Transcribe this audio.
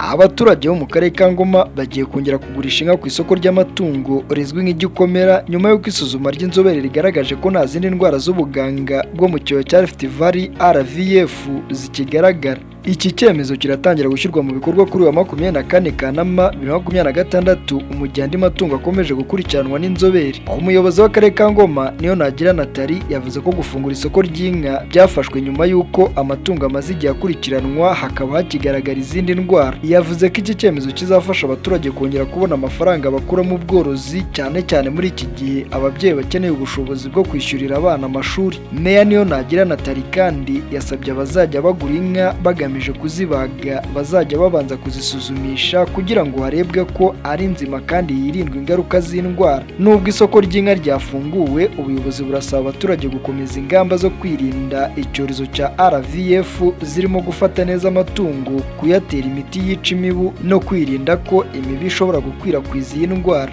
Abaturage bo mu karere ka Ngoma bagiye kongera kugurisha inka ku isoko ry'amatungo rizwi nk'igikomera, nyuma y'uko isuzuma ry'inzobere rigaragaje ko nta zindi ndwara z'ubuganga bwo mu kibaya cya Rift Valley, RVF, zikigaragara. Iki cyemezo kiratangira gushyirwa mu bikorwa kuri uyu wa 24 Kanama 2026, mu gihe andi matungo akomeje gukurikiranwa n'inzobere. Umuyobozi w'akarere ka Ngoma, Niyo Nagira Nathalie, yavuze ko gufungura isoko ry'inka byafashwe nyuma y'uko amatungo amaze igihe akurikiranwa hakaba hakigaragara izindi ndwara. Yavuze ko iki cyemezo kizafasha abaturage kongera kubona amafaranga bakura mu bworozi, cyane cyane muri iki gihe ababyeyi bakeneye ubushobozi bwo kwishyurira abana amashuri. Meya Niyo Nagira Nathalie kandi yasabye abazajya bagura inka bagamije kuzibaga bazajya babanza kuzisuzumisha kugira ngo harebwe ko ari nzima kandi hirindwe ingaruka z'indwara. Nubwo isoko ry'inka ryafunguwe, ubuyobozi burasaba abaturage gukomeza ingamba zo kwirinda icyorezo cya RVF, zirimo gufata neza amatungo, kuyatera imiti yica imibu no kwirinda ko imibu ishobora gukwirakwiza iyi ndwara.